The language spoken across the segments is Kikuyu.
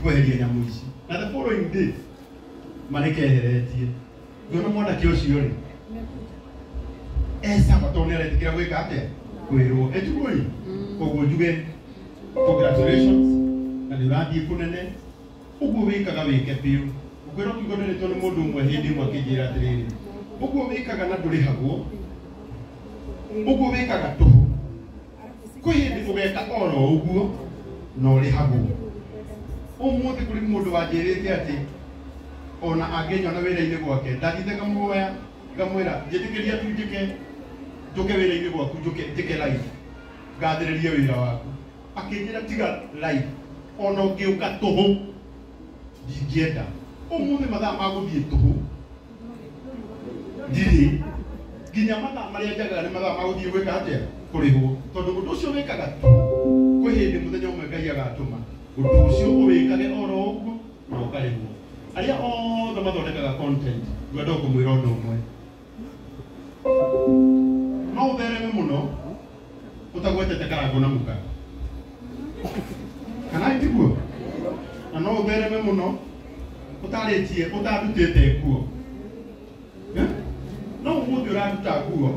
kweheria nyamũ ici na the following day marekeheretie ngĩona mwanake ũcio rĩ esawa tondũ nĩ aretĩkĩra gwĩka atĩa kwĩrwo ĩtiguo ĩ koguo njuge congratulations na nĩ ũrathiĩ kũnene ũguo wĩkaga wĩke biũ ngwĩra kiugo nĩrĩtwo nĩ mũndũ ũmwe hĩndĩ ĩmwe akĩnjĩra atĩrĩrĩ ũguo wĩkaga na ndũrĩhagwo ũguo wĩkaga tũhũ kwĩ hĩndĩ ũgeka oro ũguo na ũrĩhagwo ũmũthĩ kũrĩ mũndũ wanjĩrĩte atĩ ona angĩnyona wĩra-inĩ gwake ndathiĩte ngamuoya ngamwĩra njĩtĩkĩria tu njĩke njũke wĩra-inĩ gwaku njũke njĩke live ngathĩrĩrie wĩra waku akĩnjĩra tiga live ona ũngĩũka tũhũ ndingĩenda ũmũthĩ mathaa ma gũthiĩ tũhũ ndirĩ nginya mathaa marĩa njagaga nĩ mathaa ma gũthiĩ gwĩka atĩa kũrĩhwo tondũ ũndũ ũcio wĩkaga tũhũ kwĩ hĩndĩ mũthenya ũmwe Ngai agatũma ũndũ ũcio ũwĩkage oro ũguo na ũkarĩhwo arĩa othe mathondekaga content ngwenda kũmwĩra ũndũ ũmwe no ũthereme mũno ũtagwetete Karangũ na mũka kana tiguo na no ũthereme mũno ũtarĩtie ũtandutĩte nguo no ũmũthĩ ũranduta nguo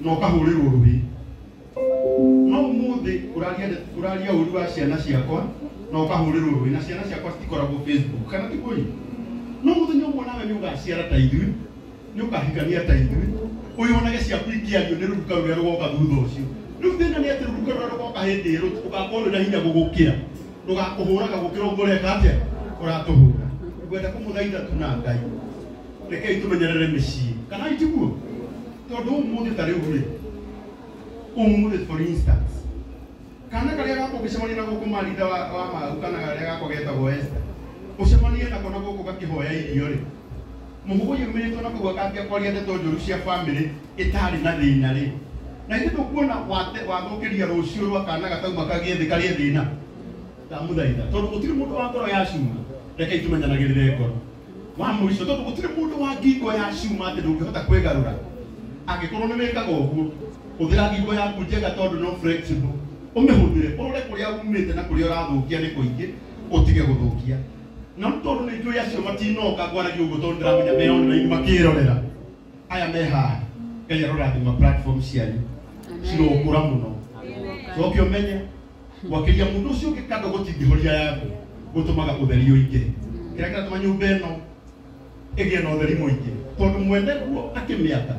na ũkahũrĩrwo rũhĩ no ũmũthĩ ũraria ũru wa ciana ciakwa na ũkahũrĩrwo rũhĩ na ciana ciakwa citikoragwo Facebook kana tiguo ĩ no mũthenya ũmwe nawe nĩ ũgaciara ta ithuĩ nĩ ũkahikania ta ithuĩ ũyonage ciaku ikĩario nĩ rũruka rũrĩa rũgoka thutha ũcio rĩu thĩna nĩ atĩ rũruka rũrĩa rũgoka hĩndĩ ĩyo rũgakorwo rwĩna hinya gũgũkĩra rũgakũhũraga gũkĩra ũguo ũreka atĩa ũratũhũra ngwenda kũmũthaitha tu na Ngai rekei tũmenyerere mĩciĩ kana itiguo tondũ ũmũthĩ ta rĩu rĩ ũmũthĩ for instance kana karĩa gakwa ũngĩcemania na gũkũ maritha wa mau kana karĩa gakwa getagwo Esther ũcemanie nako na gũkũ gakĩhoya irio rĩ mũhũgũ yumĩrĩtwo na kũu akambia kwaria ndeto njũru cia bamĩrĩ ĩtarĩ na thĩna rĩ na ithuĩ ndũkuona wathũkĩria rũciũ rwa kana gatauma kagĩe thĩ karĩe thĩna ndamũthaitha tondũ gũtirĩ mũndũ wa ngoro ya cuma rekei tũmenyanagĩrĩre ngoro wa mũico tondũ gũtirĩ mũndũ wa ngingo ya cuma atĩ ndũngĩhota kwĩgarũra angĩkorwo nĩ wĩkaga ũguo hũthĩra ngingo yaku njega tondũ no flexible ũmĩhũthĩre ũrore kũrĩa umĩte na kũrĩa ũrathũkia nĩ kũingĩ ũtige gũthũkia na tondũ nĩ njũĩ acio matinoka ngwaragia ũguo tondũ ndĩramenya me online makĩrorera aya me haha Ngai arorathima platform cianyu cirokũra mũno coke ũmenye gwakĩria mũndũ ũcio ũngĩ kando gũtingĩhoria yaku gũtũmaga ũtheri ũingĩhe kĩrĩa kĩratũma nyũmba ĩno ĩgĩe na ũtheri mũingĩ tondũ mwene guo akĩmĩaka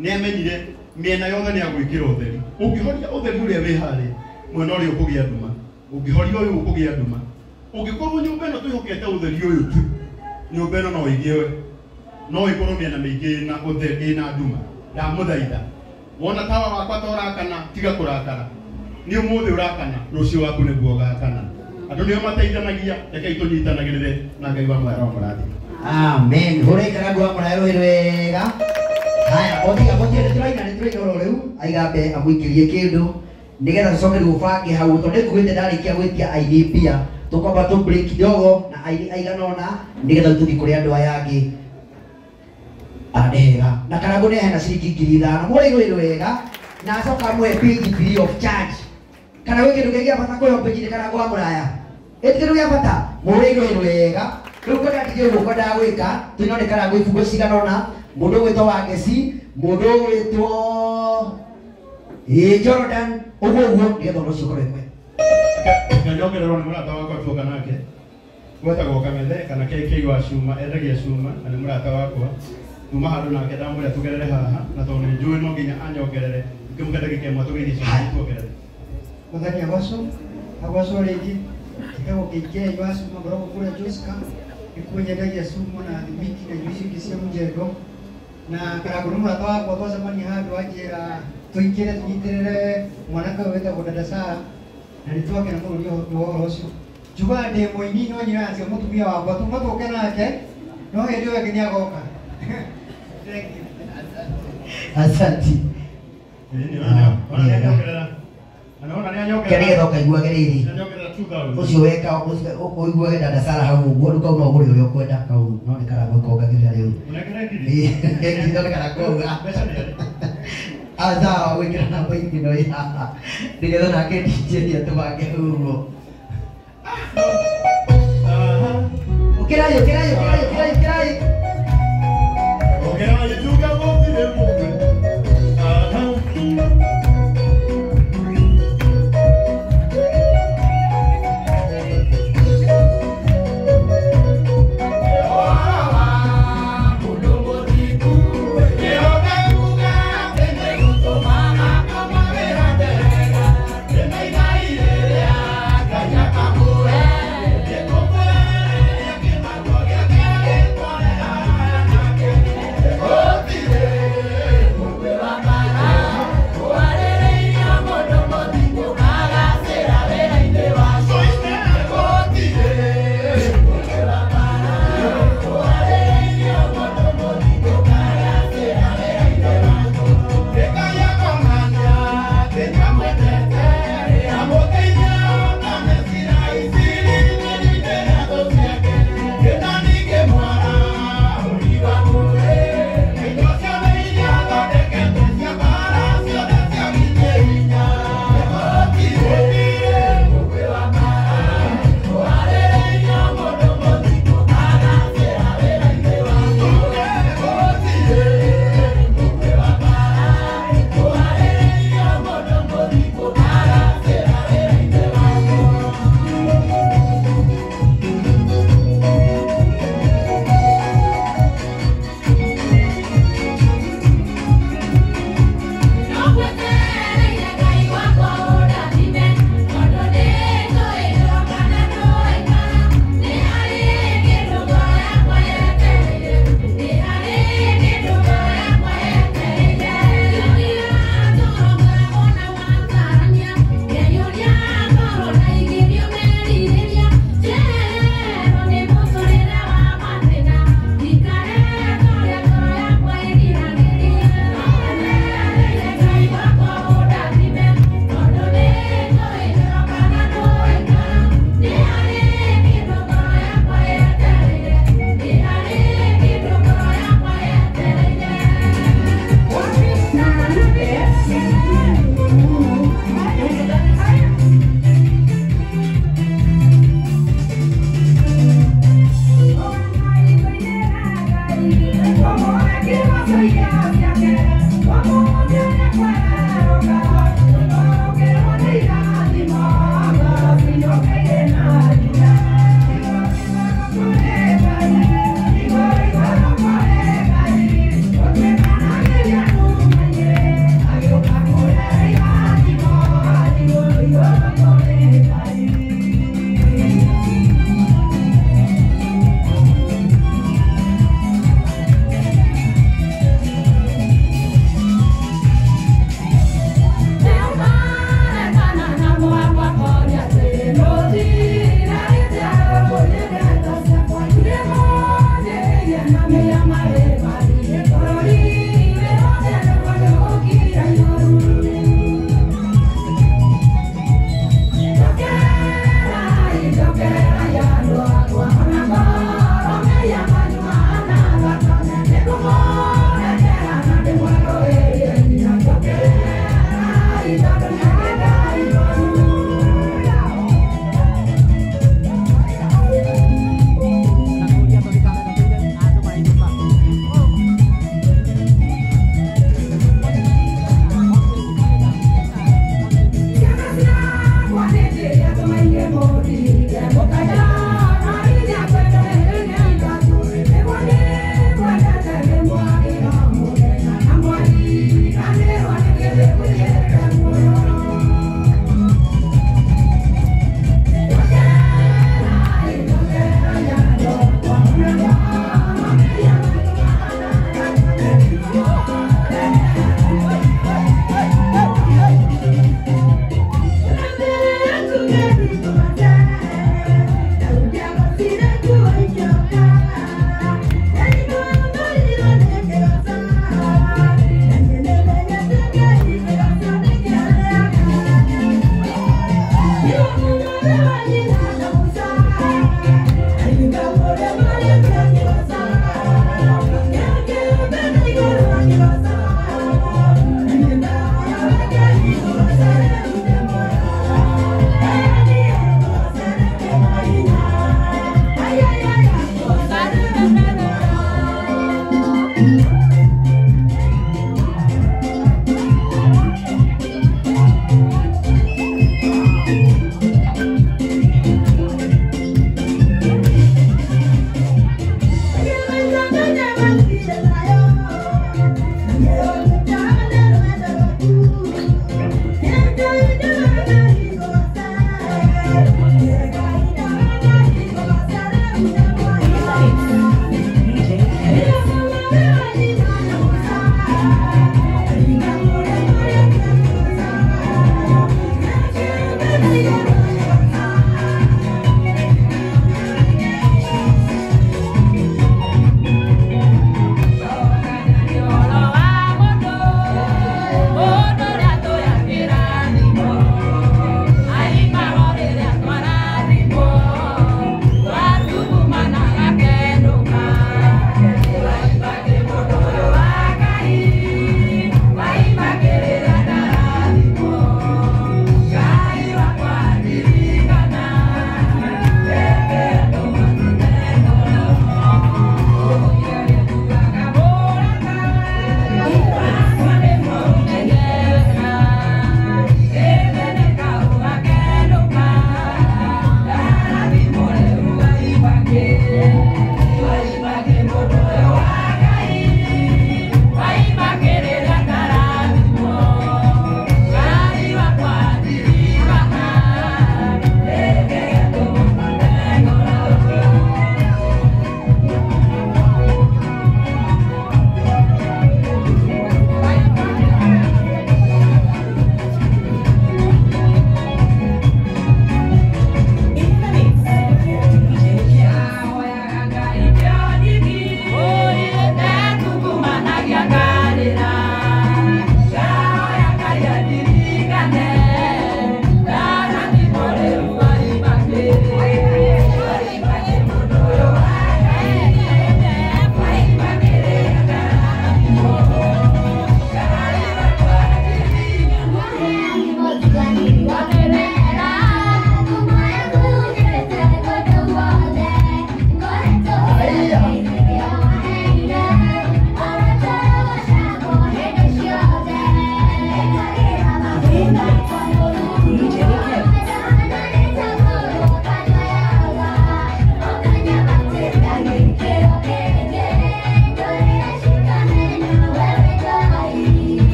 nĩ amenyire mĩena yothe nĩ agwĩkĩra ũtheri ũngĩhoria ũtheri ũrĩa wĩ harĩa mwena ũrĩa ũkũgĩa nduma ũngĩhoria ũyũ ũkũgĩa nduma ũngĩkorwo nyũmba ĩno twĩhokete ũtheri ũyũ tu nyũmba ĩno no ĩgĩe no ĩkorwo mĩena mĩingĩ ĩna ũtheri ĩna nduma ndamũthaitha wona tawa wakwa ta ũrakana tiga kũrakara nĩ ũmũthĩ ũrakana rũciũ waku nĩguo ũgakana andũ nĩo mateithanagia rekei tũnyitanagĩrĩre na Ngai wa mwera wa mũrathime. Amen. Hũrai Karangũ wa Mũraya rũhĩ rwega. Haya, otiga gũtirĩ nĩtũraina nĩtũraina oro rĩu aigambe amũikĩrie kĩndũ nĩgetha tũcoke rĩu ũbange hau tondũ nĩngugĩte ndarĩkia gwĩtia aini mbia tũkwamba tũ break kidogo na aini aigana ũna nĩgetha tũthiĩ kũrĩ andũ aya angĩ. Nĩ hega na Karangũ nĩ ahena ciringi 5,000 mũrĩ rũhĩ rwega na acoka amũhe page free of charge kana gwĩ kĩndũ kĩngĩ gĩa bata kũheo page nĩ Karangũ wa Mũraya ĩti kĩndũ gĩa bata mũrĩ rũhĩ rwega rĩu kwenda ndije ũguo kwendaga gwĩka tũino nĩ Karangũ ibungo cigana ũna mũndũ ũgwĩtwo Wangeci mũndũ ũgwĩtwo Jordan ũguo ũguo nĩgetha ũndũ ũcio ũkorwo wĩ mwega. Nganyongererwo nĩ mũrata wakwa tuoka nake gwetagwo Kamethe kana KK wa cuma endagia cuma na nĩ mũrata wakwa tuma handũ nake ndamwĩra tũgerere haha na tondũ nĩ njũĩ no nginya anyongerere ngĩmũhe ndagĩka ĩmwe tũgeithie ciana tuongerere. Mwathani agocwo agocwo rĩngĩ njĩtagwo KK wa cuma ngoragwo kũrĩa Joska nĩkuo nyendagia cuma na thimiti na indo icio ingĩ cia mjengo na Karangũ nĩ mũrata wakwa twacemania handũ anjĩra tũingĩre tũnyitĩrĩre mwanake ũyũ wĩtagwo Dada Sara na nĩ twakena mũno nĩ ũhoro ũcio njugaga ndĩ mũini no nyina cia mũtumia wakwa tuma tũke nake no hĩndĩ ĩyo ĩngĩ nĩ agoka. Thank you. Asante. Nĩgetha ũkaiguage rĩrĩ ũcio weka ũiguage Dada Sara hau ũguo rĩu kau no ũgũre ũrĩa ũkwenda kau no nĩ Karangũ kongagĩrĩra rĩu no nĩ Karangũ auga sawa gwĩkĩra namba ingĩ no ĩ haha nĩgetha nake DJ atũbange hau ũguo. Ũkĩrai, ũkĩrai, ũkĩrai.